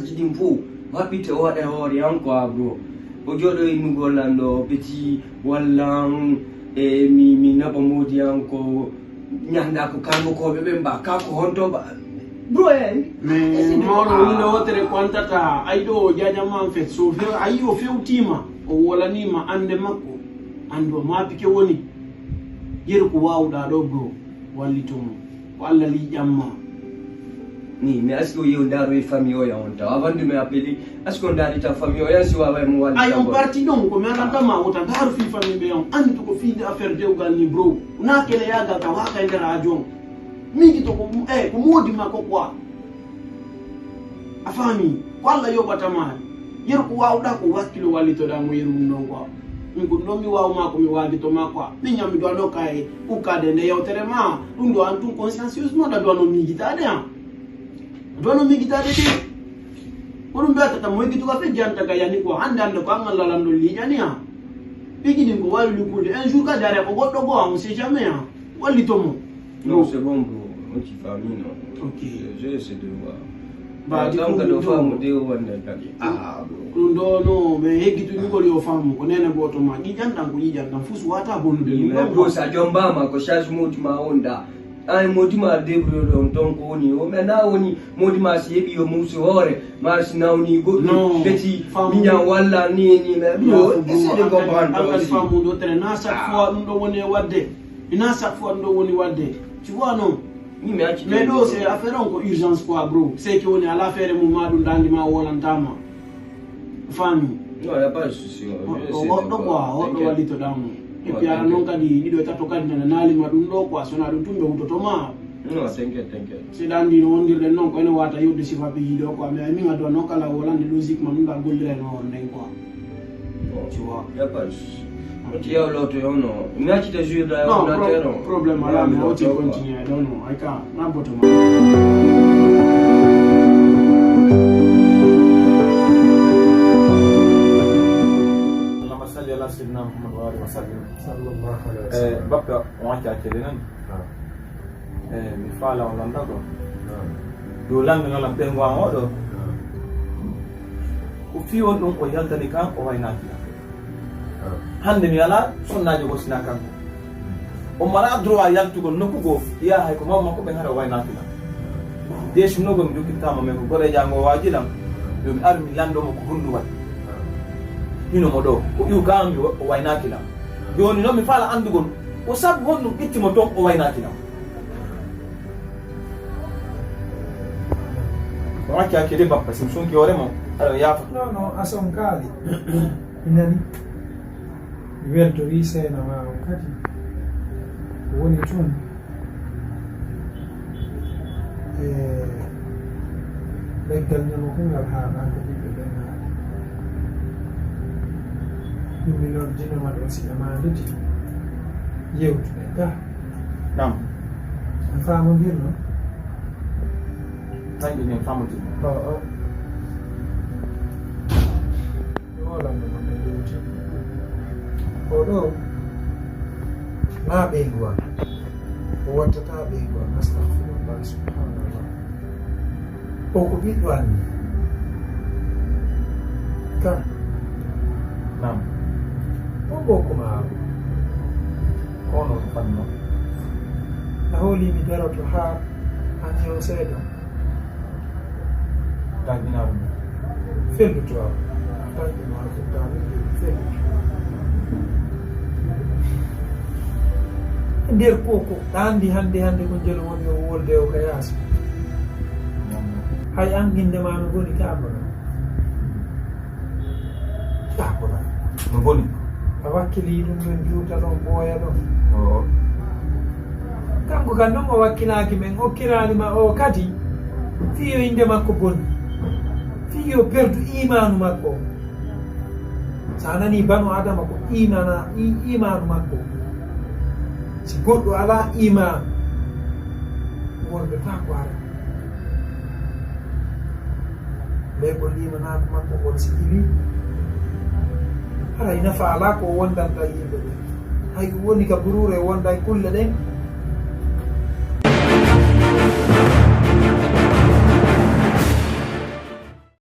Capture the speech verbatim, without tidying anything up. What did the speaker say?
Ɗin fof maɓɓite o waɗa hoore an ko a bro. O jooɗo innugol an ɗo beti walla an e mi mi naɓa moodi an ko ñanda ko kalmokooɓe ɓe mba ka ko honto ba bro e mais mawɗo hunde wotere ko antata ay ɗo o jajama en fait so few ayi o fewtima o wolaniima annde makko anndu o maapike woni yeru ko waawɗaa ɗo bro wallito mo ko allah liiƴan ma ni mais est ce que o yew ndaaro e famille oya on taw avant de mi appelé est ce que o ndaarita famille oya si wawa e mo walli ay on parti ɗon ko mi alantama wota ndaaru fii famille ɓe on anndi to ko fiide affaire dewgal ni bro na kele yaagal ka waaka e nder ajo on miiji to ko e ko moodi makko quoi a faami ko allah yoɓatama yeru ko waawɗaa ko wakkilo wallitoɗaa mo yeru ɗum ɗon quoi min ko ɗum ɗon mi waawma ko mi waajito ma quoi min ñammi duwano ka e ukkade nde yewtere ma ɗum ɗo an tun consciencieusement ɗa duwano miijitaade an duwano miijitaade de ko ɗum mbiyata tan moygituka fe janta ka yani quoi hannde hannde ko an allah lanɗo liiƴani an piiji ɗin ko waawi lukkude un jour kadi are ko goɗɗo goo an on sait jamais an wallito mo Non, c'est bon, bro. On t'y famille, non. Ok. Je, je sais de voir. Ba di ko ɗo famu de o wonde kadi. Ah, bro. Ɗum ɗo no mais heggitu ɗugol yo famu ko nene goto ma ƴiƴan ɗan ko ƴiƴan ɗan fus wata bonnude ɗum mais ɗon bro sa jombama ko charge moti ma on da ay moti ma débrouille ɗon ton ko woni o mais na woni moti ma si heɓi yo musi hoore ma si nawni goɗɗum beti miñan walla ni ni mais bro essaye de comprendre aussi famude o tere na chaque fois ɗum ɗo woni e wadde ina chaque fois ɗum ɗo woni wadde tu vois non mais ɗo c'est affaire on ko urgence quoi bro c'est que woni ala feere mum ma ɗum dandi ma wolantama faami o goɗɗo quoi goɗɗo wallitoɗamo et puis ara noon kadi ɗiɗo e tato kadi nana naalima ɗum ɗo quoi sona ɗum tun ɓe wutotoma non t'inquiète t'inquiète si ɗa andi no wondirɗen noon ko ene wata yodde sifaɓe yiɗo quoi mais ay min adduwa noon kala wolande logiquement ɗum ɗa gollirayno on nden quoi tu vois y a pas de souci Oti yaw loto yono. Ngati ta jure da yono tero. Problème ala mais oti continue I don't know. I can't. Na boto ma. Allahumma salli ala sayyidina Muhammad wa alihi wa sallim. Sallallahu alaihi wasallam. Eh, bakka on acca cede nan. Eh, mi faala on lannda ko dow lannda noon am ɓeyngu am oɗo ko fii on ɗum o yaltani kan o waynaaki lan hannde mi alaa sonnaajo goo sina kanko o mara droit yaltugol nokku goo yaha hay ko mawɓe makko ɓen hara o waynaaki lan de sinnogol mi jokkittaama men ko goreeja ngo waaji lan yo mi ar mi lanndo mo ko honɗum waɗi hino mo ɗo ko iw kam mi o waynaaki lan jooni noon mi faala anndugol ko sabu honɗum itti mo toon o waynaaki lan o accaaki de bappa si mi sonki hoore mo aɗa yaafa non non a sonkaali mi nani mi weltori seena ma on kadi ko woni tun e leggal ñamo ko ngal haɗa ko ɓiɓɓe ɓe naɗa ɗum mi noddinoma ɗo si e maandudi yewtude ga nam en famodirno tanƴi min famodirno o o mi wolannoma ɓe yewti oɗo ma ɓeygu am o wattata ɓeygu am astahfirullah subhanallah o ko ɓiɗɗo anni ka nam o bokko maaro kono fanno a hoolimi daroto ha anni o seeɗa Taƴinaaɗo mum felluto aw taƴinaaɗo fof tawa ɗum felluto e nder ko ko ɗa anndi hannde hannde ko njelo woni o wolde o ka yaasi hay an innde ma no boni ka abana ka abana no boni a wakkili ɗum ɗon juuta ɗon ɓooya ɗon kanko kan noon o wakkilaaki men okkiraani ma o kadi fii yo innde makko boni fii yo perdu imaanu makko so a nanii banu adama ko imana imaanu makko si goɗɗo alaa imaanu wonde taa ko ara mais ko limanaaku makko on si ili haray nafa alaa ko wondanta yimɓe ɓe hay ɗum woni ka buruure wonda e kulle ɗen